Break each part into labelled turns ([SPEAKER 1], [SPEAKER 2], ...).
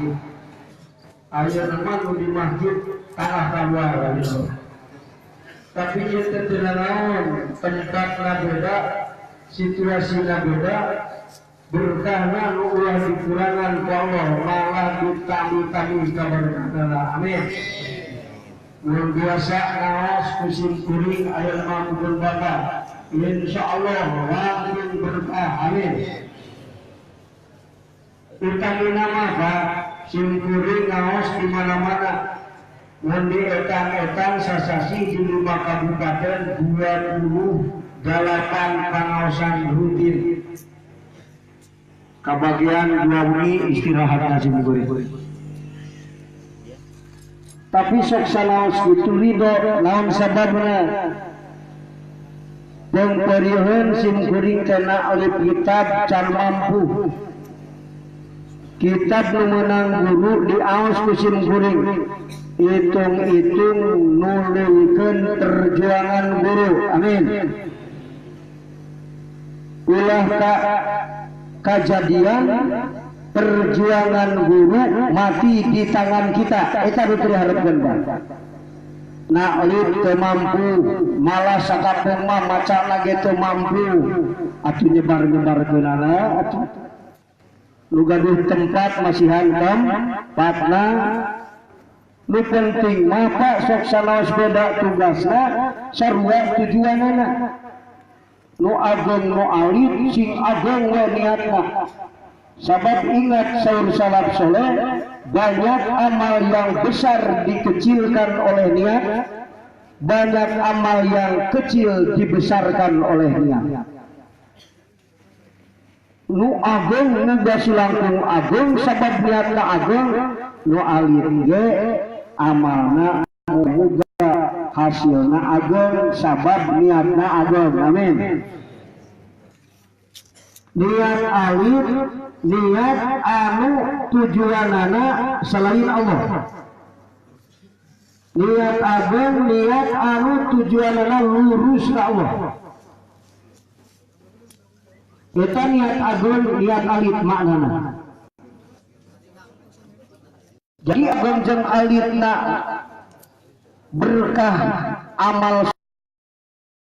[SPEAKER 1] masjid. Ayeuna mah nu di masjid tanah kaluar gitu. Tapi ieu teh teu nanaon, tempatna beda, situasina beda, berkahna nu ulah dikurangan ku Allah, malah ditami-tami kaberkahna. Amin. Luar biasa ngaos ku sim kuring ayeuna mah mungkin bakal. Insyaallah langsung berkah. Amin. Utamina mah Pak, sim kuring ngaos di mana-mana. Mun di etang-etang sasasi di 5 kabupaten 28 pangaosan rutin. Kabagian 2 wengi istirahat sim kuring. Tapi sok sanaos kitu ridho naon sababna? Pangparieuheun sim kuring teh alif kitab can mampu. Kitab nu meunang guru diaos ku sim kuring. Hitung-hitung nuluykeun perjuangan guru. Amin. Ulah ka kajadian perjuangan guru mati di tangan kita. Eta nu teu diharepkeun Pak. Naklib teu mampu, malah sakapeung mah macana ge teu mampu. Atuh nyebar-nyebarkeunana atuh. Nu gaduh tempat masihan tempatna. Nu penting mah Pak sok sanaos beda tugasna sarua tujuanana. Nu ageng nu alit sing ageng we niatna. Sabab ingat saur salaf soleh, banyak amal yang besar dikecilkan oleh niat, banyak amal yang kecil dibesarkan oleh niat. Nu ageng muga silangkung ageng sabab niatna ageng, nu alit ge amalna muga hasilna ageng sabab niatna ageng. Amin. Niat alit, niat anu tujuanana selain Allah. Niat ageng, niat anu tujuanana lurus ka Allah. Eta niat ageng, niat alit maknana. Jadi ageng jeung alitna berkah amal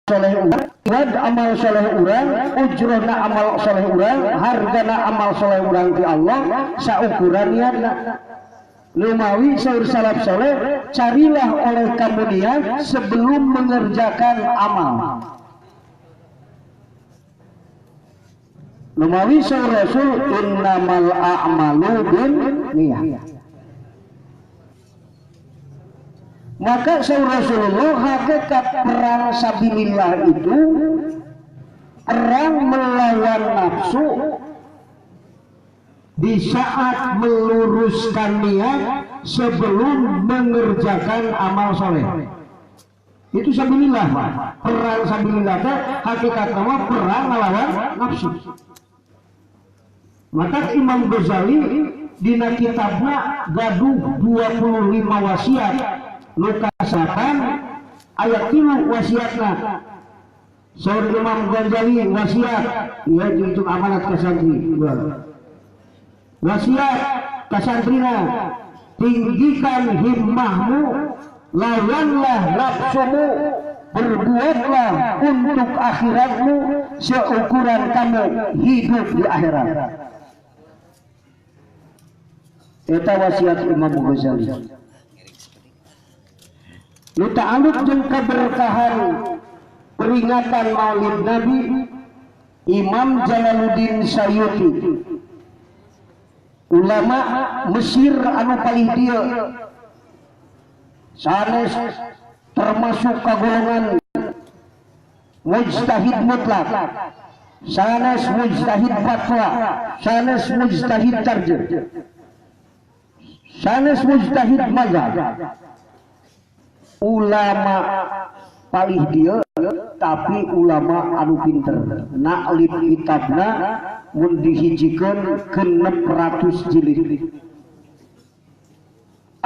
[SPEAKER 1] soleh urang, amal soleh urang, ujrohna amal soleh urang, hargana amal soleh urang ti Allah saukuran niatna. Lumawi saur salaf soleh, carilah oleh kamu niat sebelum mengerjakan amal. Lumawi saur Rasul innamal a'malu bin niat. Maka saur Rasulullah hakikat perang sabilillah itu perang melawan nafsu di saat meluruskan niat sebelum mengerjakan amal soleh. Itu sabilillah, Pak. Perang sabilillah itu hakikat nama perang melawan nafsu. Maka Imam Ghazali dina kitabna gaduh 25 wasiat. Lukasakan ayat 3 wasiatna. Saur Imam Ghazali wasiat, ya untuk amanat ka santri. Wasiat ka santrina, tinggikan himmahmu, lawanlah nafsumu, berbuatlah untuk akhiratmu seukuran kamu hidup di akhirat. Eta wasiat Imam Ghazali. Nu ta'aluk jeung keberkahan peringatan Maulid Nabi, Imam Jalaluddin Sayuti, ulama Mesir anu paling dieu, sanes termasuk kagolongan mujtahid mutlak, sanes mujtahid fatwa, sanes mujtahid tarjih, sanes mujtahid mazhab. Ulama palih dia tapi ulama anu pinter. Naklib kitabna mun dihijikeun 600 jilid.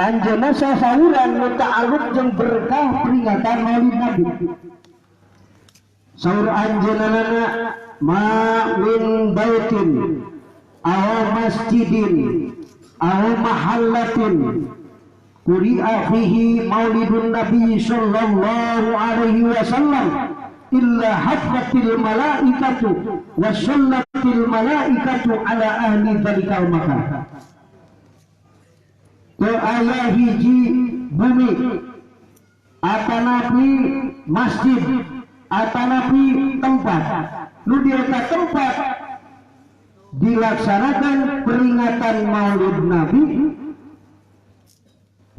[SPEAKER 1] Anjeunna sasauran nu ta'alluq jeung berkah peringatan Maulid Nabi. Saur anjeunna ma min baitin aw masjidin Aw mahallatin quri'a fihi maulidun nabi sallallahu alaihi wasallam illa haffatil malaikatu wa sallatil malaikatu ala ahli dzalikal makan. Teu aya hiji bumi atanapi masjid atanapi tempat nu di eta tempat dilaksanakan peringatan Maulid Nabi,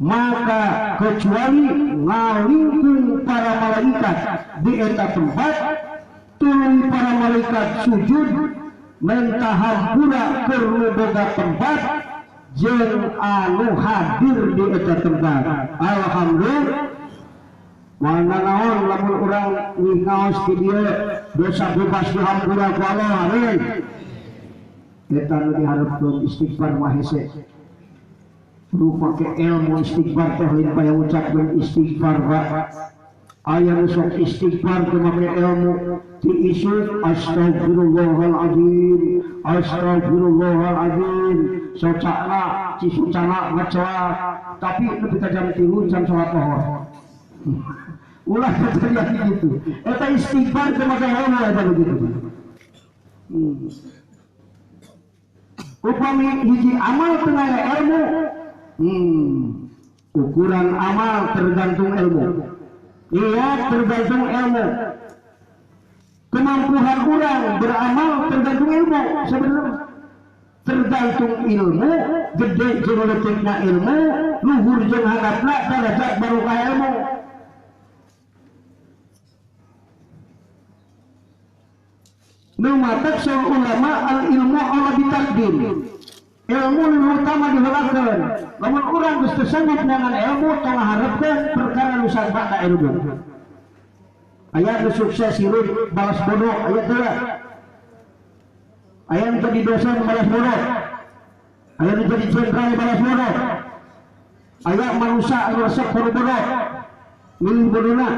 [SPEAKER 1] maka kecuali ngalingkung para malaikat di eta tempat, tuluy para malaikat sujud minta hampura keur nu boga tempat jeung anu hadir di eta tempat. Alhamdulillah. Mana naon lamun urang ngaos di dieu dosa bebas dihampura ku Allah. Amin. Eta nu diharepkeun istighfar mah hese. Lu pake ilmu istighfar teh lain paya ucapkeun istighfar Pak. Aya nu sok istighfar teu make ilmu ti isuk astagfirullahalazim astagfirullahalazim socana cisucana ngacoa tapi nepi ka jam 3 jam salat lohor. Ulah terjadi gitu. Eta istighfar teu make ilmu eta begitu. Upami hiji amal teu aya ilmu, ukuran amal tergantung ilmu. Iya, tergantung ilmu. Kemampuan orang beramal tergantung ilmu sebenarnya. Tergantung ilmu, gede jeung leutikna ilmu, luhur jeung handapna darajat barokah ilmu. Nu matak saur ulama al ilmu ala bitaqdim. Ilmu nu utama diheulakeun. Lamun urang geus teu sanggup neangan ilmu, tong harepkeun perkara nu sabada ilmu. Aya nu sukses hirup balas bodoh, aya teu? Aya nu jadi dosen balas bodoh. Aya nu jadi jenderal balas bodoh. Aya manusia anu resep kudu bodoh. Milih bodona.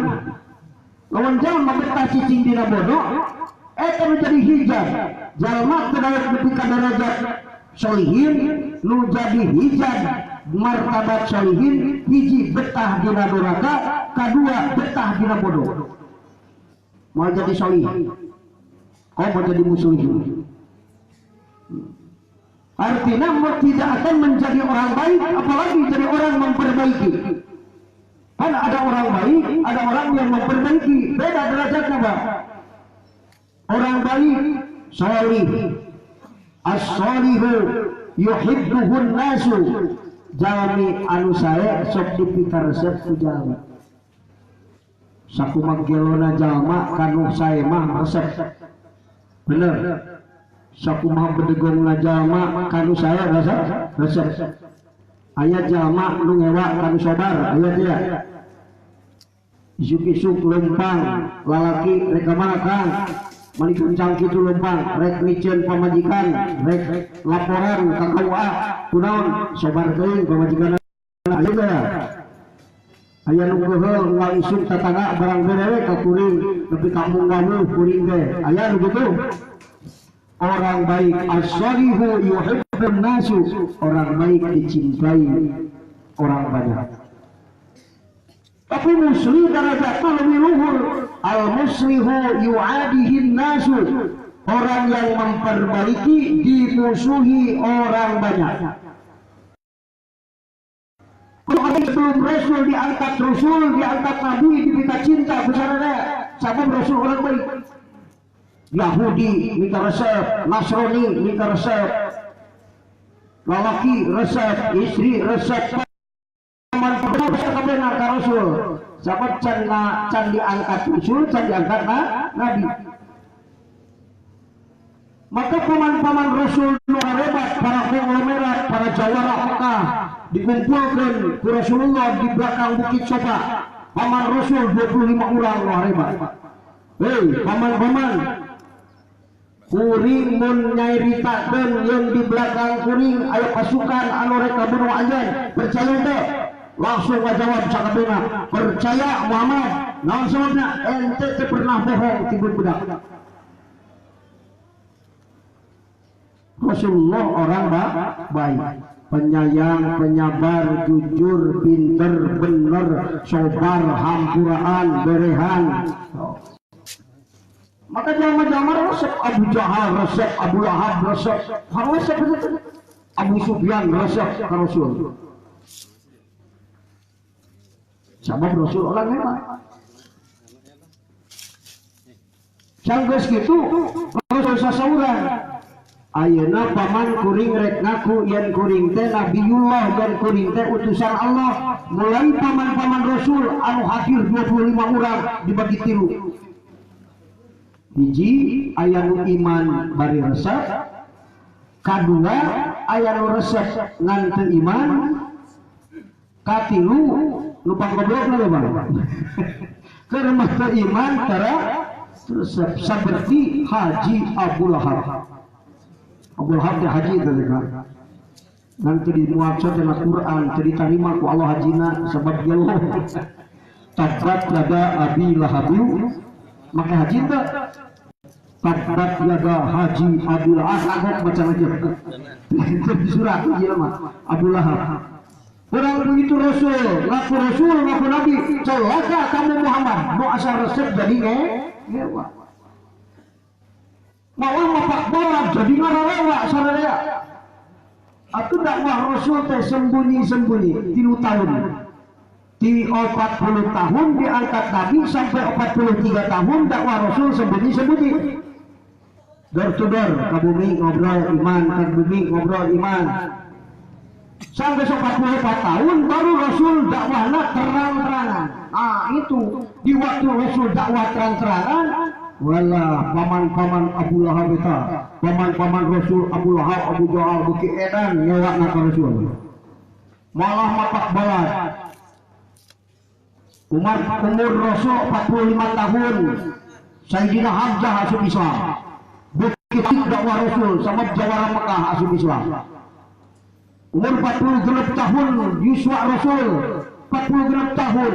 [SPEAKER 1] Lamun jalma betah cicing dina bodoh, eta nu jadi hijab. Jalma teu daek nepi ka darajat solihin, nu jadi hijab martabat solihin, hiji betah dina doraka, kadua betah dina bodoh. Mau jadi solih, kau mau jadi musuhin. Artinya mau tidak akan menjadi orang baik, apalagi jadi orang memperbaiki. Kan ada orang baik, ada orang yang memperbaiki, beda derajatnya Pak. Orang baik, solih, as-solihu yuhibbuhun nasu, jalmi anu sae sok dipikaresep ku jalmi. Sakumaha gelona jalma kanu sae mah resep. Bener. Sakumaha bedegongna jalma kanu sae resep, resep. Aya jalma nu ngewa kanu sabar, aya teh. Isuk-isuk lempang lalaki rek ka mana Kang? Mani kencang kitu lempang, rek miceun pamajikan, rek laporan ka KUA, kunaon sabar teuing pamajikan aya teh. Aya nu keuheul unggal isuk tatangga barang bere ka kuring, nepi ka mung-wamuh kuring teh. Aya nu kitu. Orang baik as-solihu yuhibbun nasu, orang baik dicintai orang banyak. Tapi muslim derajatnya lebih luhur. Al-muslihu yu'adihin nasu, orang yang memperbaiki dimusuhi orang banyak. Sebelum Rasul diangkat Rasul, diangkat Nabi, diminta cinta besarnya. Siapa Rasul orang baik? Yahudi minta resep, Nasrani minta resep, lalaki resep, istri resep. Rasul, siapa can diangkat Rasul, can diangkat Nabi. Maka paman-paman Rasul nu hebat, para konglomerat, para jawara Mekah dikumpulkan ku Rasulullah di belakang Bukit Sofa. Paman Rasul 25 orang nu hebat. Hei, paman-paman, kuring mun nyairitakeun yang di belakang kuring aya pasukan anu rek ngabunuh anjeun, percaya teu? Langsung ngajawab sakabehna, percaya Muhammad. Naon sababna? Ente teu pernah bohong ti budak. Rasulullah orang baik. Penyayang, penyabar, jujur, pinter, bener, sobar, hampuraan, berehan. Maka jalma-jalma resep Abu Jahal, resep Abu Lahab, resep resep itu Abu Sufyan resep ke Rasul. Sabab Rasul orang hebat. Sanggeus kitu Rasul sasaurang. Ayeuna paman kuring rek ngaku yen kuring teh Nabiyullah dan kuring teh utusan Allah. Mulai paman-paman Rasul anu hadir 25 orang dibagi tilu. Hiji aya nu iman bari resep, kadua aya nu resep ngan teu iman, katilu nu panggoblokna lho Bang. Keur mah teu iman tara resep saperti Haji Abu Lahab. Abu Lahab teh haji teh kan. Ngan teu dimuat dina Quran, teu ditarima ku Allah hajina sabab geloh. Tabbat yada Abi Lahab. Maka haji teh tabbat yada Haji Abu Lahab baca aja. Itu surat ieu mah Abu Lahab. Orang begitu Rasul, ngaku Rasul, ngaku Nabi, celaka kamu Muhammad, nu asal resep jadi ngewa. Malah mapak bola jadi ngararewa sararea. Atuh dakwah Rasul teh sembunyi-sembunyi 3 tahun. Di 40 tahun diangkat Nabi sampai 43 tahun dakwah Rasul sembunyi-sembunyi. Door to door, ka bumi ngobrol iman, ka bumi ngobrol iman. Sampai 44 tahun baru Rasul dakwahna terang-terangan. Nah itu di waktu Rasul dakwah terang-terangan, walah paman-paman Abu Lahab eta, paman-paman Rasul Abu Lahab, Abu Jahal beuki edan ngewakna ka Rasul. Malah mapak balad. Umar umur Rasul 45 tahun, Sayyidina Hamzah asup Islam. Beuki dakwah Rasul sama jawara Mekah asup Islam. Umur 46 tahun Yuswa Rasul, 46 tahun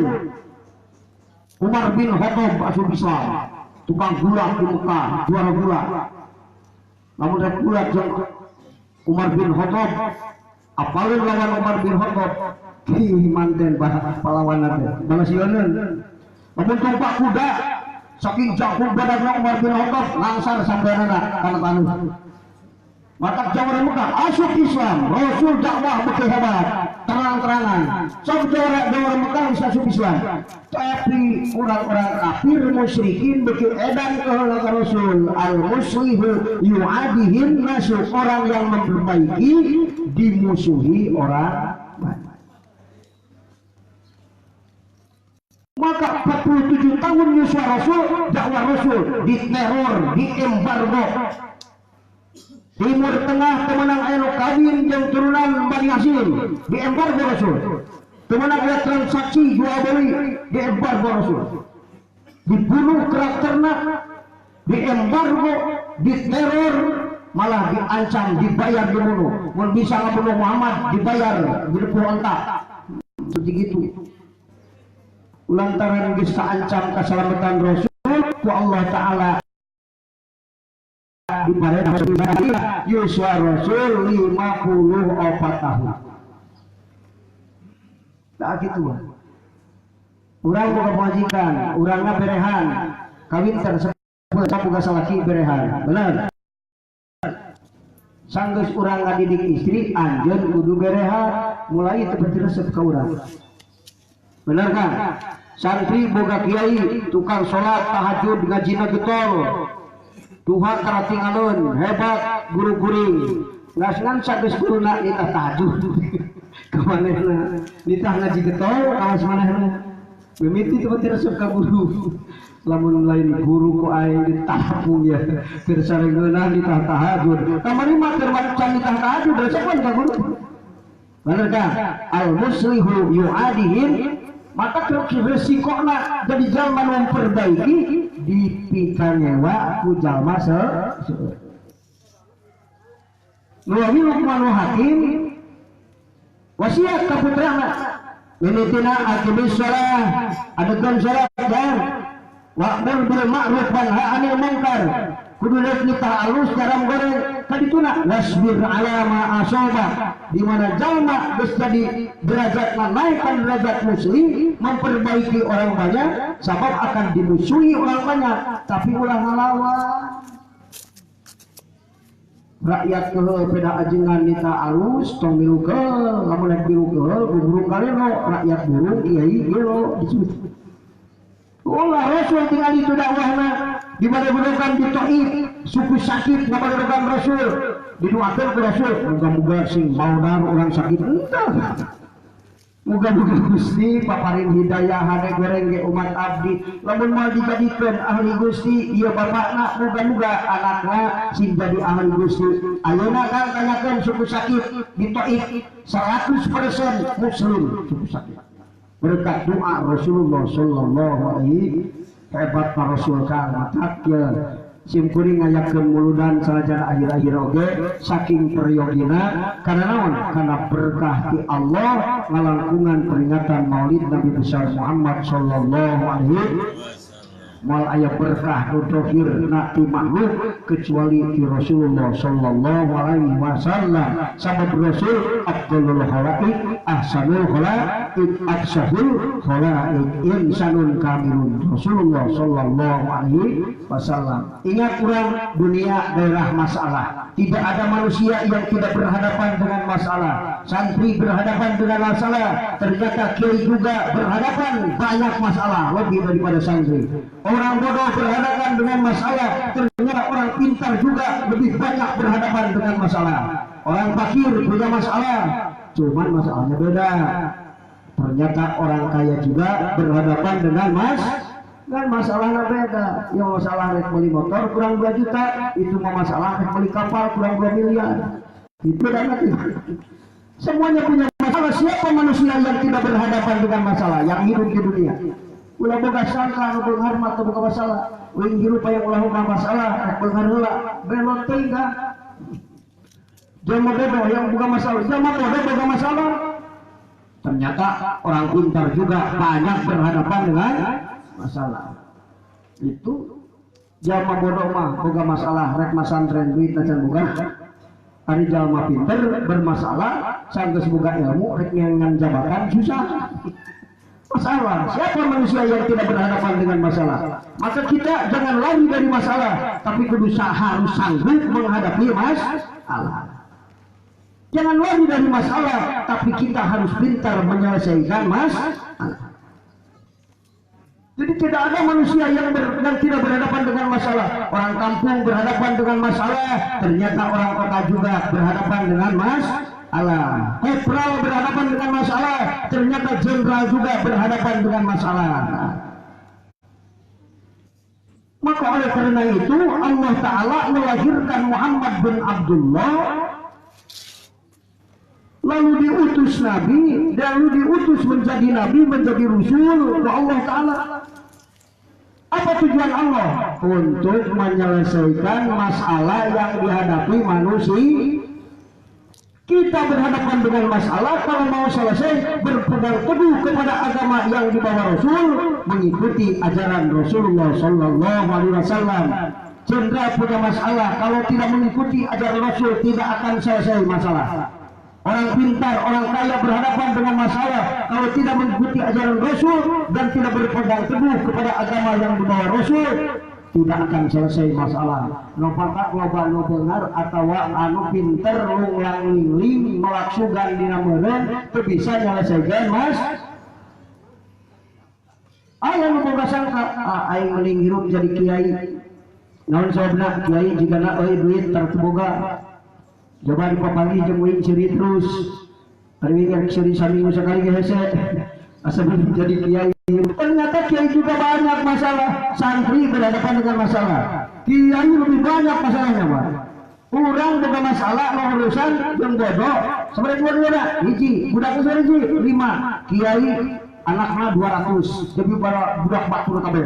[SPEAKER 1] Umar bin Khattab asup Islam. Tukang gula di Mekah, juara gula. Namun rek gula jeung Umar bin Khattab, apalin lawan Umar bin Khattab, ki manten pahlawan teh. Balas sieun. Lamun tumpak kuda, saking jangkung badagna Umar bin Khattab langsar sampeanana kana taneuh. Maka jawara Mekah asup Islam, Rasul dakwah beuki hebat, terang-terangan. Sok jawara Mekah bisa asup Islam. Tapi orang-orang kafir musyrikin beuki edan ka Rasul. Al muslihu yu'adihim nasu, orang yang memperbaiki dimusuhi orang banyak. Maka 47 tahun Yuswa Rasul, dakwah Rasul diteror, diembargo. Timur Tengah temenang aya nu kawin jeung turunan Bani Hasyim, diembargo Rasul. Temenang aya transaksi jual beli, diembargo Rasul. Dibunuh karakterna, diembargo, diteror, malah diancam, dibayar dibunuh. Mun bisa ngabunuh Muhammad dibayar 20 onta. Seperti gitu. Lantaran geus kaancam keselamatan Rasul ku Allah Ta'ala Yuswa Rasul 54 tahun. Tak gitu. Urang boga pamajikan, urangna berehan, kawin tersebut boga salaki berehan. Bener. Sanggeus urang ngadidik istri, anjeun kudu berehan, mulai teu berarti resep ka urang. Bener kan? Santri boga kiai, tukang salat, tahajud, ngajina getol. Tuhan karatingalun hebat guru guring ngasngan sageus guruna nitah tahajud ka manehna nitah ngaji getol kawas manehna mimiti teu resep ka guru lamun lain guru ku aing ditahapung ya keur sareungeunah nitah tahajud kamari mah keur macan nitah tahajud resepan ka guru. Bener kan? Al muslihu yu'adihim. Maka resikona jadi jalma memperbaiki dipikanyewa ku jalma seueur. Nuwi Luqmanul Hakim wasiat ka putrana mimitina aqimis shalah, adegan salat dan wa'mur bil ma'ruf wanha 'anil munkar. Kudu rek nitah alus garam goreng kadituna wasbir ala ma asoba. Di mana jalma geus jadi derajatna naikkan derajat muslim, memperbaiki orang banyak, sabab akan dimusuhi orang banyak, tapi ulah ngalawan. Rakyat keheul peda ajengan nitah alus tong milu keheul, lamun rek milu keheul burung kaleno, rakyat burung kiai gelo disebut. Ulah Rasul tinggal itu dakwahna di mana-manakan di Taif, suku sakit ngabadokan Rasul, didoakan ke Rasul, moga-moga sing maudar orang sakit entah. Moga-moga Gusti paparin hidayah hade goreng ge umat abdi, lamun moal dijadikeun ahli Gusti ieu bapakna, moga-moga anakna sing jadi ahli Gusti. Ayeuna kan tanyakeun suku sakit di Taif 100% muslim suku sakit. Berkat doa Rasulullah sallallahu alaihi hebat Rasul kang matak ya sim kuring ngayakeun muludan sanajan akhir-akhir oge saking peryogina karena naon karena berkah ti Allah ngalangkungan peringatan Maulid Nabi besar Muhammad sallallahu alaihi moal aya berkah nu dohir na ti makhluk kecuali ti Rasulullah sallallahu alaihi wasallam. Sabab Rasul afdalul khalaik ahsanul khalaik afsahul khalaik insanun kamilun Rasulullah sallallahu alaihi wasallam. Ingat urang, dunia daerah masalah. Tidak ada manusia yang tidak berhadapan dengan masalah. Santri berhadapan dengan masalah, ternyata kiai juga berhadapan banyak masalah lebih daripada santri. Orang bodoh berhadapan dengan masalah, ternyata orang pintar juga lebih banyak berhadapan dengan masalah. Orang fakir punya masalah, cuman masalahnya beda. Ternyata orang kaya juga berhadapan dengan dan masalahnya beda. Yang masalah rek beli motor kurang 2 juta, itu mah masalah rek beli kapal kurang 2 miliar. Itu dan nanti. Semuanya punya masalah. Siapa manusia yang tidak berhadapan dengan masalah yang hidup di dunia? Ulah boga sangka nu beunghar mah teu boga masalah. Uing hirup aya ulah boga masalah, rek beunghar heula. Belot teuing ka. Jelema bodoh yang boga masalah, jelema bodoh boga masalah. Ternyata orang pintar juga banyak berhadapan dengan masalah. Itu jalma bodoh mah boga masalah rek masantren duit can boga. Ari jalma pinter bermasalah sanggeus boga ilmu rek ngan jabatan susah. Masalah. Siapa manusia yang tidak berhadapan dengan masalah? Maka kita jangan lari dari masalah, tapi kudu harus sanggup menghadapi masalah. Jangan lari dari masalah, tapi kita harus pintar menyelesaikan masalah. Jadi tidak ada manusia yang tidak berhadapan dengan masalah. Orang kampung berhadapan dengan masalah, ternyata orang kota juga berhadapan dengan masalah. Kopral berhadapan dengan masalah, ternyata jenderal juga berhadapan dengan masalah. Maka oleh karena itu Allah Ta'ala melahirkan Muhammad bin Abdullah, lalu diutus Nabi, lalu diutus menjadi Nabi, menjadi Rasul Allah Ta'ala. Apa tujuan Allah? Untuk menyelesaikan masalah yang dihadapi manusia. Kita berhadapan dengan masalah, kalau mau selesai berpegang teguh kepada agama yang dibawa Rasul, mengikuti ajaran Rasulullah Sallallahu Alaihi Wasallam. Jenderal punya masalah, kalau tidak mengikuti ajaran Rasul tidak akan selesai masalah. Orang pintar, orang kaya berhadapan dengan masalah, kalau tidak mengikuti ajaran Rasul dan tidak berpegang teguh kepada agama yang dibawa Rasul, tidak akan selesai masalah. Loba loba nu beunghar atawa anu pinter lunglang lingling melaksugan dina meureun teu bisa nyelesaikan mas. Aya nu boga sangka, ah aing mending hirup jadi kiai. Naon sababna kiai jigana euy duit tar teu boga. Coba dipapanggih jeung uing seuri terus. Ari uing seuri saminggu sakali ge hese. Asa jadi kiai. Ternyata kiai juga banyak masalah. Santri berhadapan dengan masalah. Kiai lebih banyak masalahnya, Pak. Urang boga masalah lo urusan jeung bodoh. Sabaraha dua-dua hiji, budak hiji 5. Kiai anakna 200, jadi bara budak batur kabeh.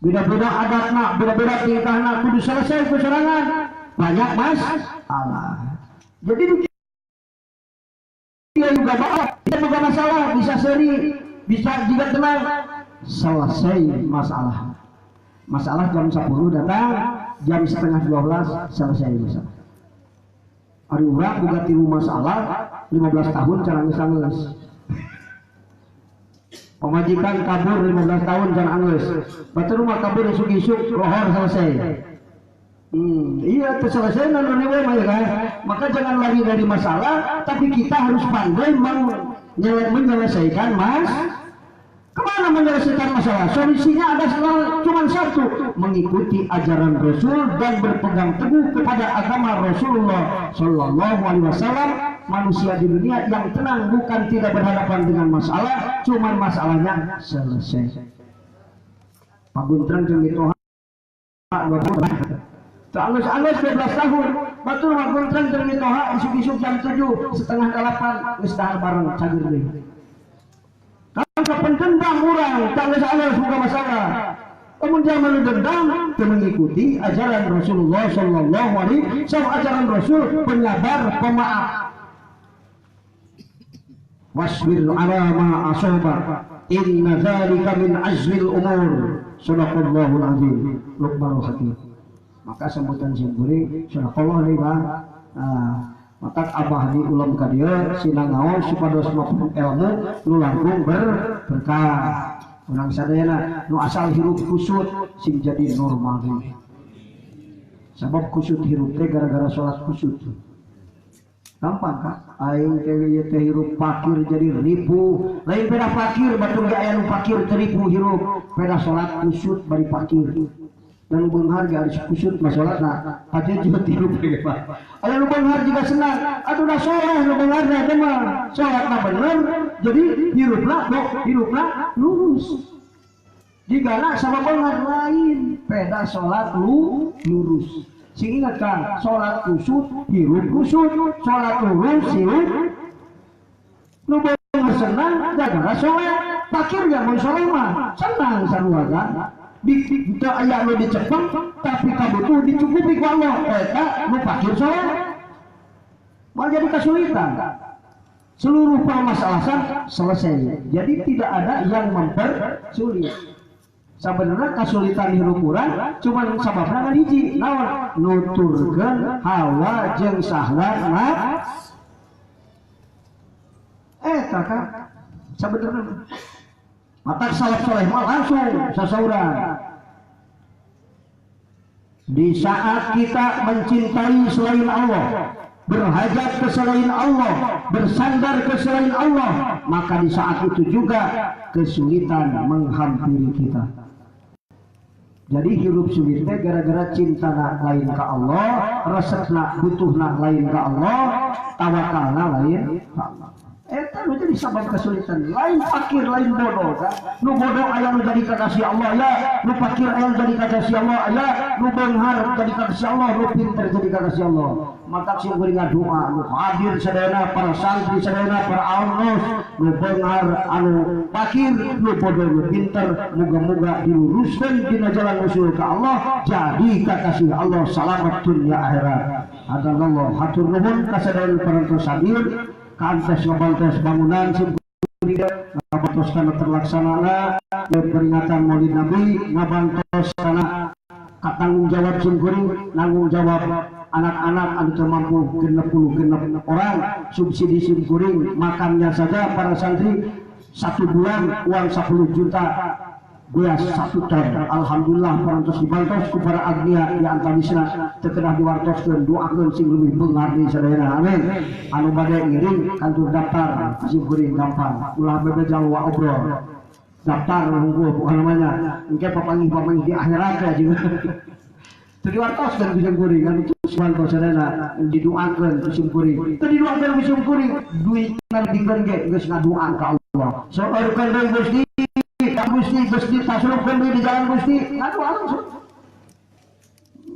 [SPEAKER 1] Beda-beda adatna, beda-beda tingkahna, kudu selesai ku sorangan. Banyak masalah. Jadi dia juga banyak, dia juga masalah, bisa seri, bisa juga tenang, selesai masalah. Masalah jam 10 datang, jam 11:30 selesai masalah. Ari urang boga tilu masalah 15 tahun cara geus. Pemajikan kabur 15 tahun can anggeus. Batur mah kabur isuk-isuk lohor selesai. Iya itu selesai nonton mah ya kan. Maka jangan lari dari masalah, tapi kita harus pandai menyelesaikan mas. Kemana menyelesaikan masalah? Solusinya ada cuma satu, mengikuti ajaran Rasul dan berpegang teguh kepada agama Rasulullah Shallallahu Alaihi Wasallam. Manusia di dunia yang tenang bukan tidak berhadapan dengan masalah, cuman masalahnya selesai. Pak Guntrang jeung mitoha alus-alus 12 tahun, batur Pak Guntrang jeung mitoha isuk-isuk jam 7, 7:30 geus dahar bareng cager deui. Kalau dendam urang, tak alus-alus bukan masalah. Kemudian malu dendam, mengikuti ajaran Rasulullah Shallallahu Alaihi Wasallam, ajaran Rasul penyabar, pemaaf. Wasbir ala ma asaba, inna dzalika min azmil umur. Shadaqallahul azim. Luqmanul Hakim. Maka sambutan simkuring shadaqallahu alaihi. Maka abah di ulam ka dieu sina ngaos supados mapun ilmu nu langkung berkah. Urang sadayana nu asal hirup kusut sing jadi normal deui. Sabab kusut hirup teh gara-gara salat kusut. Gampang kah? Aing teh ieu teh hirup fakir jadi ripuh. Lain peda fakir batur ge aya nu fakir teu ripuh hirup. Peda salat kusut bari fakir. Dan nu beunghar ge harus kusut mah salatna. Paje jeung hirup ge Pak. Aya nu beunghar juga senang. Atuh da soleh nu beunghar teh mah. Salatna bener jadi hirupna hirupna lurus. Jigana sama beunghar lain peda salat lu lurus. Sing ingat kan, salat kusut, hirup kusut, salat lurus, hirup. Nu beunghar senang gara-gara soleh, fakir gak mau soleh mah senang sarua kan. Di aya nu dicepeng tapi kabutuh dicukupi ku Allah, eta nu fakir soleh. Malah jadi kesulitan. Seluruh permasalahan selesai. Jadi tidak ada yang mempersulit. Sebenarnya kesulitan hirup urang cuman sababna kan hiji, naon? Nuturkeun hawa jeung syahwat nafsu. Eta kan sebenarnya mata salaf soleh mah langsung sasauran. Di saat kita mencintai selain Allah, berhajat ke selain Allah, bersandar ke selain Allah, maka di saat itu juga kesulitan menghampiri kita. Jadi hirup sulitnya gara-gara cinta nak lain ke Allah, resep nak butuh nak lain ke Allah, tawakalna lain ke Allah. Eta nu jadi sabab kesulitan. Lain fakir, lain bodoh kan. Nu bodoh aya nu jadi kekasih Allah ya, nu fakir aya nu jadi kekasih Allah ya, nu beunghar jadi kekasih Allah, nu pinter jadi kekasih Allah. Maka sing kuring ngadoa nu hadir sadayana para santri sadayana para alnos, nu beunghar anu fakir, nu bodoh nu pinter, muga-muga diluruskeun dina jalan usul ka Allah jadi kekasih Allah selamat dunia akhirat. Hadanallah hatur nuhun ka sadayana parantos hadir. Kantes ngabantos bangunan simkuring ngabantos kana terlaksanana peringatan Maulid Nabi, ngabantos kana tanggung jawab simkuring, nanggung jawab anak-anak anu teu mampu 66 orang, subsidi simkuring makannya saja para santri 1 bulan uang 10 juta beas 1 ton. Alhamdulillah parantos dibantos ku para agnia di antawisna teu kedah diwartoskeun, doakeun sing leuwih beunghar deui sadayana. Amin. Anu bade ngiring kantur daftar simkuring gampang, ulah bebeja wa obrol. Daftar hungkul bukan namanya. Engke papanggih-papanggih di akhirat ya juga. Teu diwartoskeun ku simkuring anu terus bantos sadayana didoakeun ku simkuring. Teu didoakeun ku simkuring duitna dikeun ge geus ngadoa ka Allah. Saeurkeun deui Gusti Gusti, Gusti, tasurupkan di jalan Gusti. Aduh, langsung.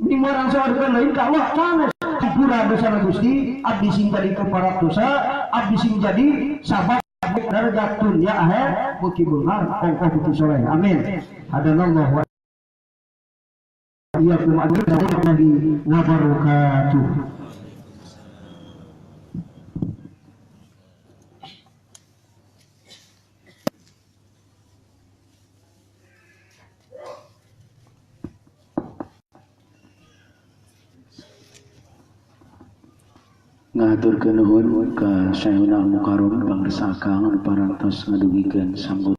[SPEAKER 1] Ini orang saurkeun lain ka Allah, sanes. Hampura dosa Gusti, abdi sing jadi keparat dosa, abdi sing jadi sabab darajat dunya akhir, beuki beunghar, ongkoh beuki soleh. Amin. Hadanallahu wa iyyakum ajma'in wa barakatuh.
[SPEAKER 2] Ngahaturkeun nuhun ka Syekhuna Al Mukarram Pangersa Akang anu parantos ngadugikeun sambutan.